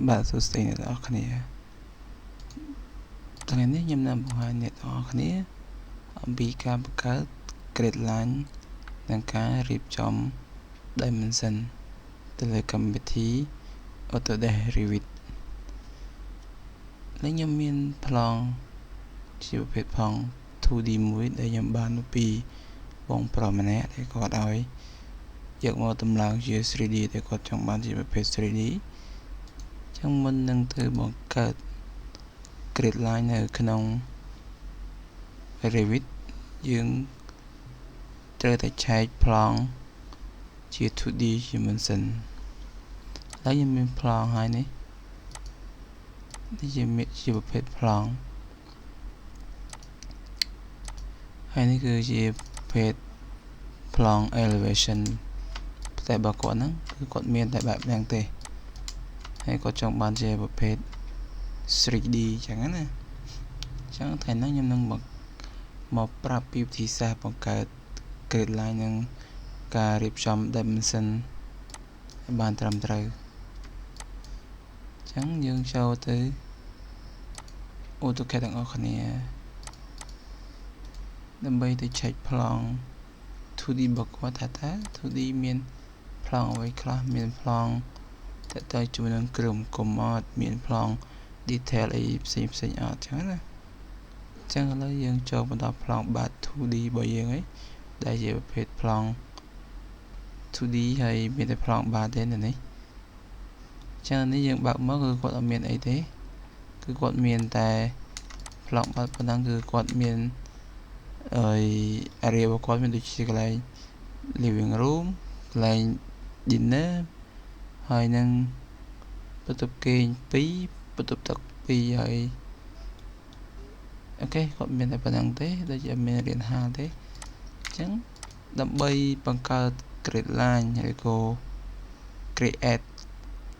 បាទសួស្តីអ្នកទាំងអស់គ្នាថ្ងៃនេះខ្ញុំនឹងបង្ហាញអ្នកទាំងអស់គ្នាអំពីការបង្កើត grid line និងការរៀបចំ dimension ទៅលើកម្មវិធី Autodesk Revit នេះខ្ញុំមានប្លង់ជាប្រភេទប្លង់ 2D មួយដែលខ្ញុំបានមកពីបងប្រុសម្នាក់ដែលគាត់ឲ្យយកមកតម្លើងជា 3D ដែលគាត់ចង់បានជាប្រភេទ 3D ចឹងមុននឹងទៅបង្កើត grid line នៅក្នុង Revit យើងត្រូវតែឆែកប្លង់ជា 2D ជាមុនសិនហើយខ្ញុំមានប្លង់ហើយនេះនេះជាប្រភេទប្លង់ហើយនេះគឺជាប្រភេទប្លង់ elevation តែបើគាត់ហ្នឹងគឺគាត់មានតែបែបហ្នឹងទេហើយគាត់ចង់បានជាប្រភេទ 3D ចឹងណាចឹងថ្ងៃនេះខ្ញុំនឹងមកប្រាប់ពីវិធីសាស្ត្របង្កើត grid line និងការរៀបចំ dimension ឲ្យបានត្រឹមត្រូវចឹងយើងចូលទៅ AutoCAD ទាំងអស់គ្នាដើម្បីទៅឆែកប្លង់ 2D របស់គាត់ថាតើ 2D មានប្លង់អ្វីខ្លះមានប្លង់តើតើជាមួយនឹងគ្រឿងគុំអត់មានប្លង់ detail អីផ្សេងផ្សេងអត់ចឹងណាចឹងឥឡូវយើងចូលបន្តប្លង់បាត 2D របស់យើងឯងដែលជាប្រភេទប្លង់ 2D ហើយមានតែប្លង់បាតទេនៅនេះចឹងនេះយើងបើកមកគឺគាត់អត់មានអីទេគឺគាត់មានតែប្លង់បាតប៉ុណ្ណឹងគឺគាត់មានអី area របស់គាត់មានដូចជាកន្លែង living room កន្លែង dinner ហើយនឹងបន្ទប់គេង2បន្ទប់ទឹក2ហើយអូខេគាត់មានតែប៉ុណ្្នឹងទេដូចជាមានរៀនហាលទេអញ្ចឹងដើម្បីបង្កើត grid line ឬក៏ create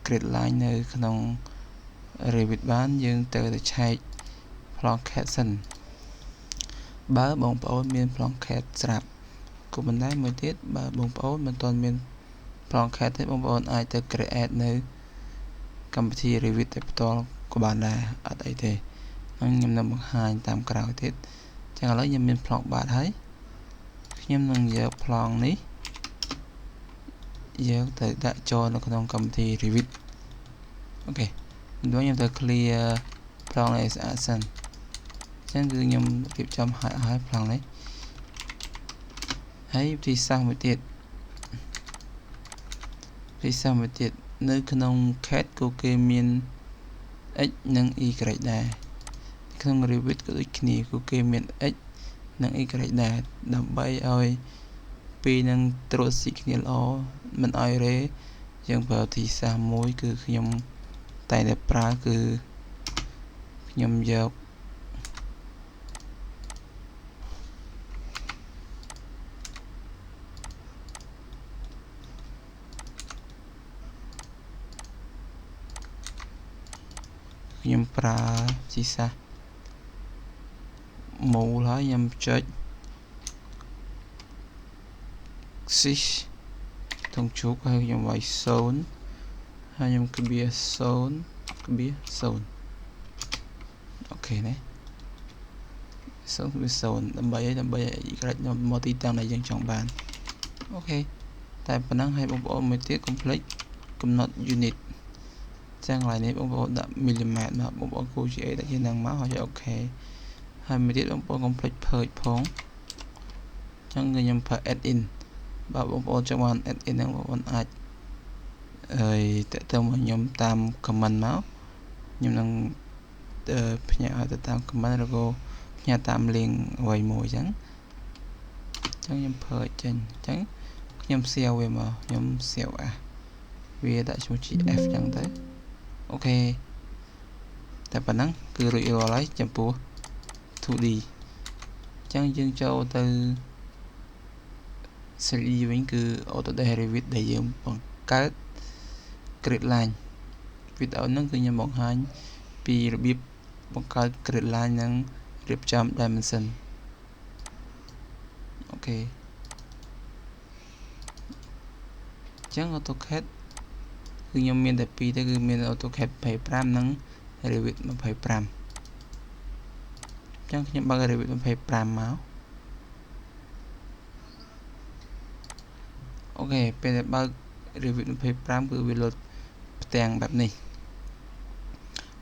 grid line នៅក្នុង Revit បានយើងត្រូវតែឆែកប្លង់ CAD សិនបើបងប្អូនមានប្លង់ CAD ស្រាប់ក៏ប៉ុន្តែមួយទៀតបើបងប្អូនមិនទាន់មានប្លង់ CAD ទេបងប្អូនអាចទៅ create នៅកម្មវិធី Revit តែផ្ទាល់ក៏បានដែរអត់អីទេខ្ញុំនឹងបង្ហាញតាមក្រោយទៀតចឹងឥឡូវខ្ញុំមានប្លង់បាតហើយខ្ញុំនឹងយកប្លង់នេះយកទៅដាក់ចូលនៅក្នុងកម្មវិធី Revit អូខេខ្ញុំទៅ clear ប្លង់នេះស្អាតសិនចឹងគឺខ្ញុំរៀបចំឲ្យហើយប្លង់នេះហើយវិធីសាស្ត្រមួយទៀតវិធីសាស្ត្រមួយទៀតនៅក្នុង CAD ក៏គេមាន x និង y ដែរក្នុង Revit ក៏ដូចគ្នាគឺគេមាន x និង y ដែរដើម្បីឲ្យពីរនឹងត្រួតស៊ីគ្នាល្អមិនឲ្យរេយើងប្រើវិធីសាស្ត្រមួយគឺខ្ញុំតែតែប្រើគឺខ្ញុំយកខ្ញុំប្រើវិធីសាស្ត្រមូលហើយខ្ញុំចុច 6 ធុងជោគហើយខ្ញុំវាយ0ហើយខ្ញុំក្បៀស0ក្បៀស0អូខេណា0ក្បៀស0ដើម្បីឲ្យ y មកទីតាំងដែលយើងចង់បានអូខេតែប៉ុណ្ណឹងហើយបងប្អូនមួយទៀតកុំភ្លេចកំណត់ unit ចឹងកន្លែងនេះបងប្អូនដាក់មីលីម៉ែត្រមកបងប្អូនគូជាអីដាក់ជានឹងមកហើយអូខេហើយមួយទៀតបងប្អូនកុំភ្លេច purge ផងចឹងគឺខ្ញុំប្រើ add in បើបងប្អូនចង់បាន add in ហ្នឹងបងប្អូនអាចហើយតាក់ទងមកខ្ញុំតាម comment មកខ្ញុំនឹងផ្ញើឲ្យទៅតាម comment ឬក៏ផ្ញើតាម link អ្វីមួយចឹងចឹងខ្ញុំ purge ចេញចឹងខ្ញុំ save វាមកខ្ញុំ save អាវាដាក់ឈ្មោះ GF ចឹងទៅអូខេតែប៉ុណ្ណឹងគឺរួចរាល់ហើយចំពោះ 2D ចឹងយើងចូលទៅ 3D វិញគឺ Autodesk Revit ដែលយើងបង្កើត grid line វីដេអូហ្នឹងគឺខ្ញុំបង្ហាញពីរបៀបបង្កើត grid line និងរៀបចំ dimension អូខេចឹង AutoCAD គឺ គឺខ្ញុំមានតែពីរទេគឺមាន AutoCAD 25និង Revit 25អញ្ចឹងខ្ញុំបើក Revit 25មក OK ពេលដែលបើក Revit 25គឺវាលោតផ្ទាំងបែបនេះ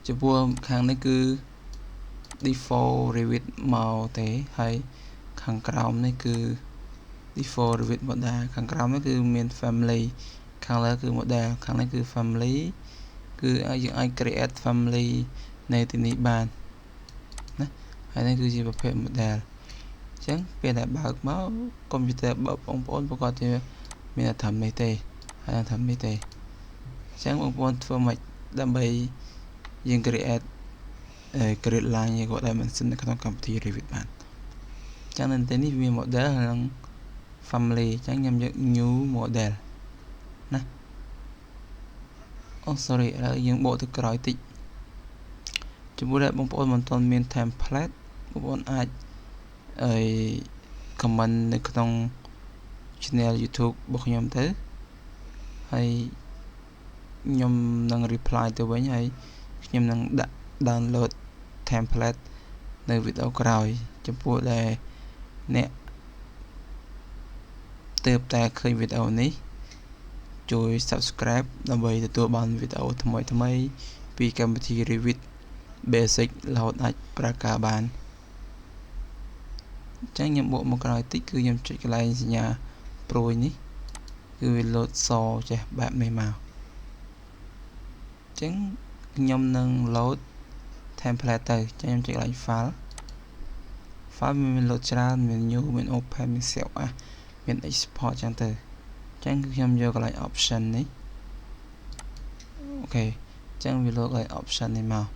ចំពោះខាងនេះគឺ default Revit មកទេហើយខាងក្រោមនេះគឺ default Revit model ខាងក្រោមនេះគឺមាន family ខាងលើគឺ model ខាងនេះគឺ family គឺយើងអាច create family នៅទីនេះបានណាហើយនេះគឺជាប្រភេទ model អញ្ចឹងពេលដែលបើកមកកុំព្យូទ័របើបងប្អូនប្រកាសជាមានតែត្រឹមនេះទេហើយត្រឹមនេះទេអញ្ចឹងបងប្អូនធ្វើម៉េចដើម្បីយើង create grid line ឬក៏ dimension នៅក្នុងកម្មវិធី Revit បានអញ្ចឹងនៅទីនេះវាមាន model និង family អញ្ចឹងខ្ញុំយក new model ណាអូ sorry ឥឡូវយើងបកទៅក្រោយតិចចំពោះដែលបងប្អូនមិនទាន់មាន template បងប្អូនអាចអី comment នៅក្នុង channel YouTube របស់ខ្ញុំទៅហើយខ្ញុំនឹង reply ទៅវិញហើយខ្ញុំនឹងដាក់ download template នៅវីដេអូក្រោយចំពោះដែលអ្នកទើបតែឃើញវីដេអូនេះជួយ subscribe ដើម្បីទទួលបានវីដេអូថ្មីៗពីកម្មវិធី Revit Basic រហូតអាចប្រើការបានអញ្ចឹងខ្ញុំបកមកក្រោយតិចគឺខ្ញុំចុចកន្លែងសញ្ញាព្រួយនេះគឺវាលោតសចេះបែបនេះមកអញ្ចឹងខ្ញុំនឹង load template ទៅចឹងខ្ញុំចុចកន្លែង file file មាន load ច្រើនមាន new មាន open មាន save as មាន export ចឹងទៅអញ្ចឹងគឺខ្ញុំយកកន្លែង option នេះ OK អញ្ចឹងវា load កន្លែង option នេះមក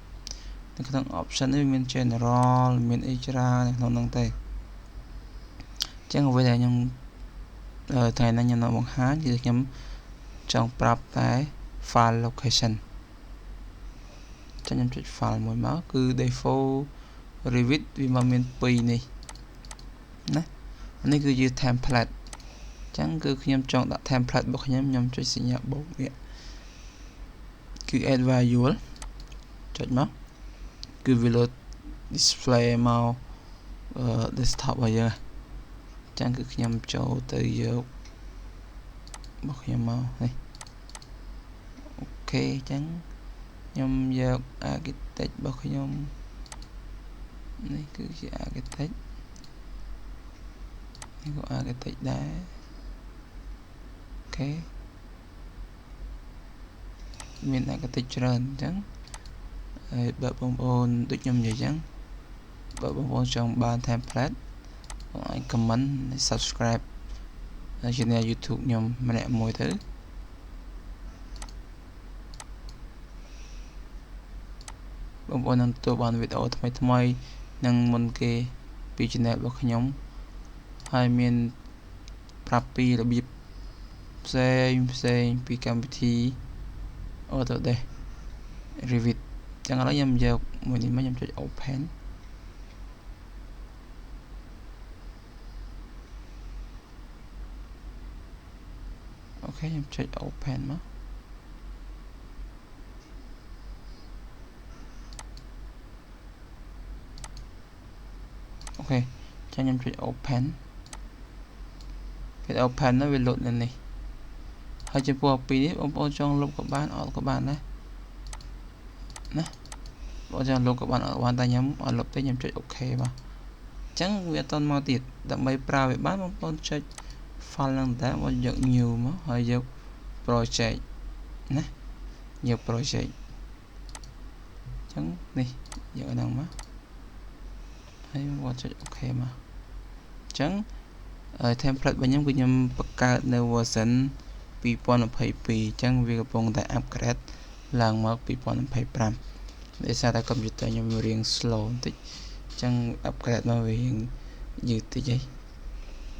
នៅក្នុង option នេះមាន general មានអីច្រើននៅក្នុងហ្នឹងទេអញ្ចឹងអ្វីដែលខ្ញុំថ្ងៃនេះខ្ញុំនឹងបង្ហាញគឺខ្ញុំចង់ប្រាប់តែ file location ចឹងខ្ញុំចុច file មួយមកគឺ default Revit វាមកមាន2នេះណានេះគឺជា template ចឹងគឺខ្ញុំចង់ដាក់ template របស់ខ្ញុំខ្ញុំចុចសញ្ញាបូកនេះគឺ add value ចុចមកគឺវា load display មក desktop របស់យើងចឹងគឺខ្ញុំចូលទៅយករបស់ខ្ញុំមកនេះ OK ចឹងខ្ញុំយក architect របស់ខ្ញុំនេះគឺជា architect នេះក៏ architect ដែរ OK មាន architect ច្រើនអញ្ចឹងហើយបើបងប្អូនដូចខ្ញុំនិយាយអញ្ចឹងបើបងប្អូនចង់បាន template បងអាច comment subscribe channel YouTube ខ្ញុំម្នាក់មួយទៅបងប្អូននឹងទទួលបានវីដេអូថ្មីៗនិងមុនគេពី channel របស់ខ្ញុំហើយមានប្រាប់ពីរបៀបផ្សេងផ្សេងពីកម្មវិធី Autodesk Revit ចឹងឥឡូវខ្ញុំយកមួយនេះមកខ្ញុំចុច open OK ខ្ញុំចុច open មក OK ចឹងខ្ញុំចុច open ពេល open នោះវាលោតនៅនេះហើយចំពោះពីរនេះបងប្អូនចង់លុបក៏បានអត់ក៏បានដែរណាបងចង់លុបក៏បានអត់បានតែខ្ញុំអត់លុបទេខ្ញុំចុច OK មកអញ្ចឹងវាអត់ទាន់មកទៀតដើម្បីប្រើវាបានបងប្អូនចុច file ហ្នឹងតែបងយក new មកហើយយក project ណាយក project អញ្ចឹងនេះយកហ្នឹងមកហើយបងចុច OK មកអញ្ចឹង template របស់ខ្ញុំគឺខ្ញុំបង្កើតនៅ version 2022អញ្ចឹងវាកំពុងតែ upgrade ឡើងមក2025ដោយសារតែ computer ខ្ញុំរៀង slow បន្តិចអញ្ចឹង upgrade មកវារៀងយឺតតិចហី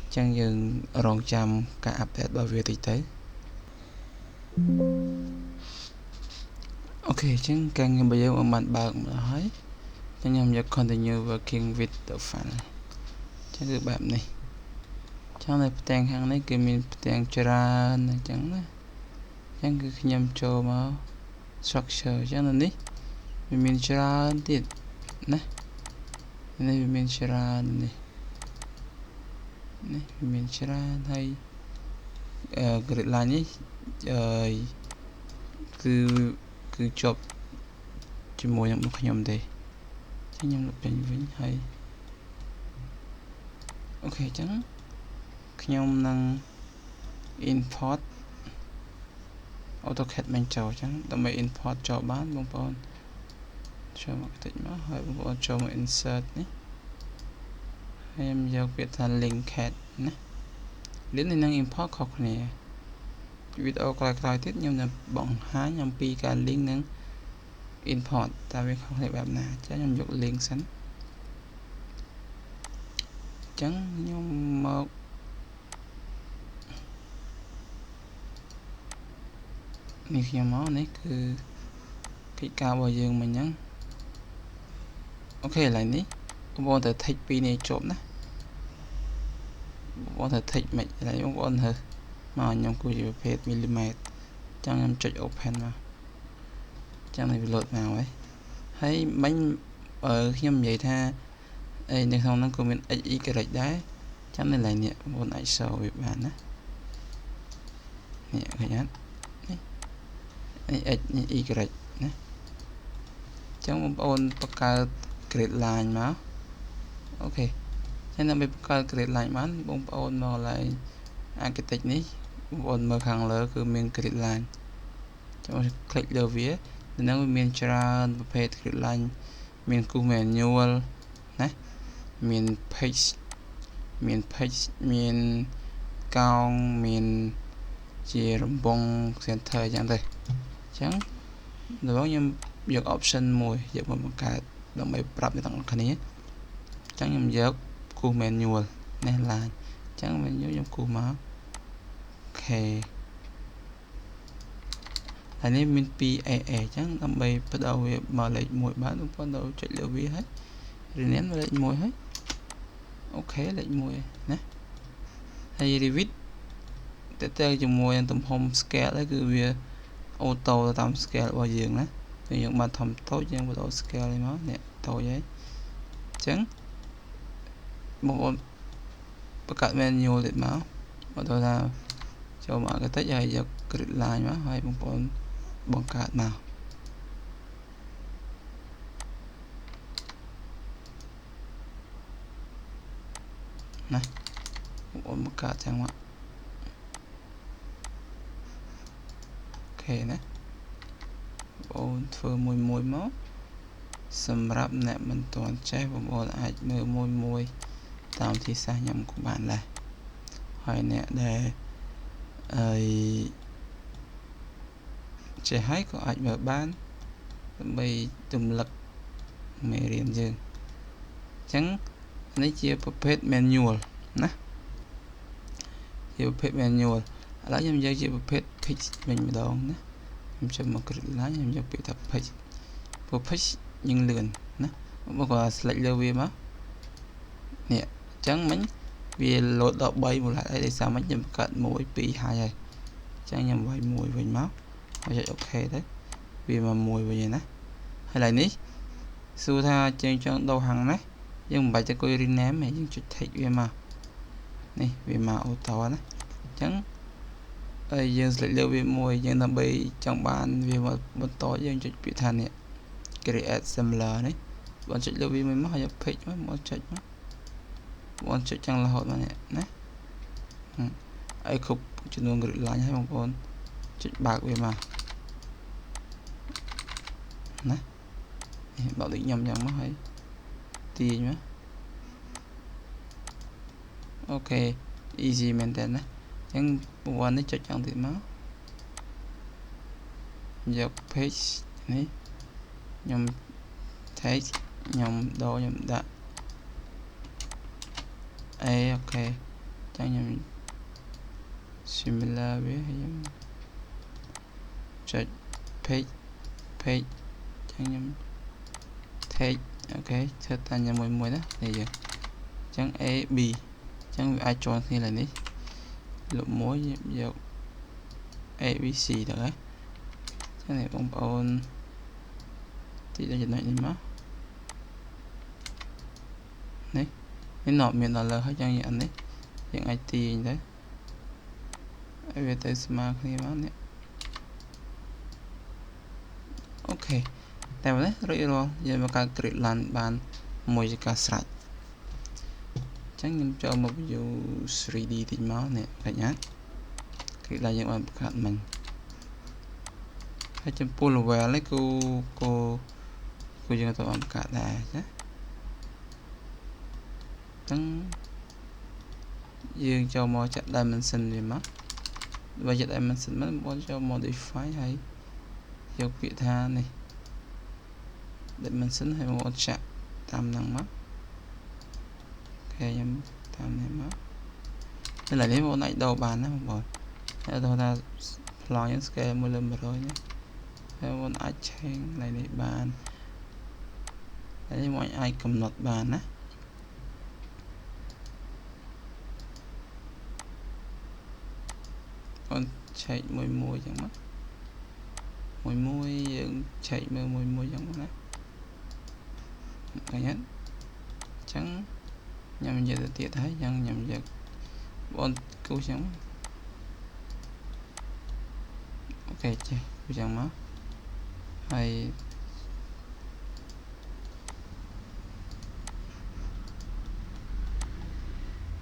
អញ្ចឹងយើងរងចាំការ update របស់វាតិចទៅ OK អញ្ចឹងការងាររបស់យើងបានបើកម្ល៉េះហើយអញ្ចឹងខ្ញុំយក continue working with the file អញ្ចឹងគឺបែបនេះចឹងនៅផ្ទាំងខាងនេះគឺមានផ្ទាំងច្រើនអញ្ចឹងណា ចឹងគឺខ្ញុំចូលមក structure ចឹងនៅនេះវាមានច្រើនទៀតណានេះវាមានច្រើននេះនេះវាមានច្រើនហើយ grid line នេះអឺគឺគឺជាប់ជាមួយនឹងរបស់ខ្ញុំទេចឹងខ្ញុំលុបចេញវិញហើយ OK ចឹងខ្ញុំនឹង import AutoCAD មិញចូលចឹងដើម្បី import ចូលបានបងប្អូនចូលមកតិចមកហើយបងប្អូនចូលមក insert នេះហើយខ្ញុំយកពាក្យថា link CAD ណា link នេះនឹង import ខុសគ្នាវីដេអូក្រោយៗទៀតខ្ញុំនឹងបង្ហាញអំពីការ link និង import តើវាខុសគ្នាបែបណាចាខ្ញុំយក link សិនចឹងខ្ញុំមកនេះខ្ញុំមកនេះគឺកិច្ចការរបស់យើងមិញហ្នឹង OK ឥឡូវនេះបងប្អូនត្រូវ tick ពីរនេះជាប់ណាបងប្អូនត្រូវ tick មិនឥឡូវបងប្អូនរើសមកខ្ញុំគូជាប្រភេទមីលីម៉ែត្រចឹងខ្ញុំចុច open មកចឹងនេះវាលោតមកហើយហើយមិញខ្ញុំនិយាយថាអីនៅក្នុងហ្នឹងក៏មាន x y ដែរចាំនៅឡើយនេះបងប្អូនអាច show វាបានណានេះឃើញអត់នេះនេះ x នេះ y ណាចឹងបងប្អូនបង្កើត grid line មក OK ចឹងដើម្បីបង្កើត grid line បានបងប្អូនមកកន្លែង architect នេះបងប្អូនមើលខាងលើគឺមាន grid line ចាំ click លើវានៅនឹងវាមានច្រើនប្រភេទ grid line មានគូស manual ណាមាន page មាន page មានកោងមានជារង្វង់ center អញ្ចឹងទៅអញ្ចឹងដំបូងខ្ញុំយក option មួយយកមកបង្កើតដើម្បីប្រាប់អ្នកទាំងអស់គ្នាអញ្ចឹងខ្ញុំយកគូស manual នេះ line អញ្ចឹង manual ខ្ញុំគូសមក OK ហើយនេះមាន 2AA អញ្ចឹងដើម្បីបដូរវាមកលេខ1បានបងប្អូនទៅចុចលើវាហើយរៀនលេខ1ហើយ OK លេខ1ណាហើយ Revit តើជាមួយនឹងទំហំ scale ហ្នឹងគឺវា auto ទៅតាម scale របស់យើងណាយើងបានធំតូចយើងបដូរ scale នេះមកនេះតូចហើយអញ្ចឹងបងប្អូនបង្កើត menu ទៀតមកបើទៅថាចូលមក architect ហើយយក grid line មកហើយបងប្អូនបង្កើតមកណាបងប្អូនបង្កើតចឹងមក OK ណាបងប្អូនធ្វើមួយមួយមកសម្រាប់អ្នកមិនទាន់ចេះបងប្អូនអាចមើលមួយមួយតាមធីសាស្ត្រខ្ញុំក៏បានដែរហើយអ្នកដែលអីចេះហើយក៏អាចមើលបានដើម្បីទម្លឹកមេរៀនយើងអញ្ចឹងនេះជាប្រភេទ manual ណាជាប្រភេទ manual ឥឡូវខ្ញុំយកជាប្រភេទ pick វិញម្ដងណាខ្ញុំចូលមក grid line ខ្ញុំយកពាក្យថា pick ព្រោះ pick យើងលឿនណាបងក៏ select លើវាមកនេះអញ្ចឹងមិញវា load ដល់3មូលហេតុអីដោយសារមិញខ្ញុំបង្កើត1 2ហើយហើយអញ្ចឹងខ្ញុំវាយ1វិញមកហើយចុច OK ទៅវាមក1វិញហើយណាហើយឡើយនេះសួរថាយើងចង់ដូរហាងណាយើងមិនបាច់ទៅអង្គុយ rename ទេយើងចុច tick វាមកនេះវាមក auto ណាអញ្ចឹងហើយយើង select លើវាមួយយើងដើម្បីចង់បានវាមកបន្តយើងចុចពាក្យថានេះ create similar នេះបងចុចលើវាមួយមកហើយយក pick មកមកចុចមកបងចុចចឹងរហូតមកនេះណាហើយគ្រប់ចំនួន grid line ហើយបងប្អូនចុចបើកវាមកណានេះបើកដូចខ្ញុំចឹងមកហើយទាញមក OK easy មែនតើណាអញ្ចឹងប្រព័ន្ធនេះចុចចឹងទៀតមកយក page នេះខ្ញុំ take ខ្ញុំដូរខ្ញុំដាក់ A OK ចឹងខ្ញុំ similar វាខ្ញុំចុច page page ចឹងខ្ញុំ take OK ធ្វើតាមខ្ញុំមួយមួយណានេះយើងចឹង A B ចឹងវាអាចជាន់គ្នាឡើយនេះលុបមួយយក A B C ទៅហ៎ចឹងនេះបងប្អូនទីដល់ចំណុចនេះមកនេះនេះណមានដល់លើហើយចឹងអានេះយើងអាចទាញទៅឲ្យវាទៅស្មើគ្នាមកនេះអូខេតែនេះរួចរាល់យើងមកកើត grid line បានមួយជាការស្រេចចឹងខ្ញុំចូលមក view 3D តិចមកនេះឃើញអត់ grid line យើងបានបង្កើតមិញហើយចំពោះ level នេះគូគូគូយើងទៅបានបង្កើតដែរណាចឹងយើងចូលមកចាក់ dimension វាមកបើចាក់ dimension មកបងចូល modify ហើយយកពាក្យថានេះ dimension ហើយបងចាក់តាមហ្នឹងមកអូខេខ្ញុំតាមនេះមកឥឡូវនេះបងអាចដូរបានណាបងប្អូនហើយដូរថាប្លង់យើង scale 1លើ100នេះហើយបងអាច change កន្លែងនេះបានហើយបងអាចកំណត់បានណាបងឆែកមួយមួយចឹងមកមួយមួយយើងឆែកមើលមួយមួយចឹងមកណាឃើញអត់ចឹងខ្ញុំនិយាយទៅទៀតហើយចឹងខ្ញុំយកបងគូសចឹងអូខេចេះគូសចឹងមកហើយ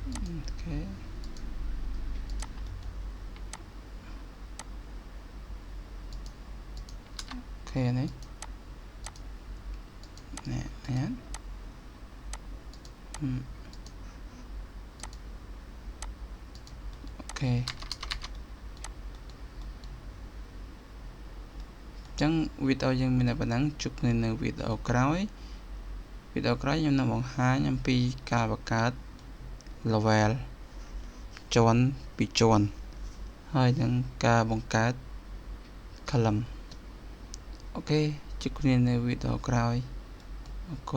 អូខេអូខេនេះនេះឃើញអត់អូខេចឹងវីដេអូយើងមានតែប៉ុណ្ណឹងជួបគ្នានៅវីដេអូក្រោយវីដេអូក្រោយខ្ញុំនឹងបង្ហាញអំពីការបង្កើត level ជាន់ពីជាន់ហើយនឹងការបង្កើត column អូខេជួបគ្នានៅវីដេអូក្រោយអរគុណ។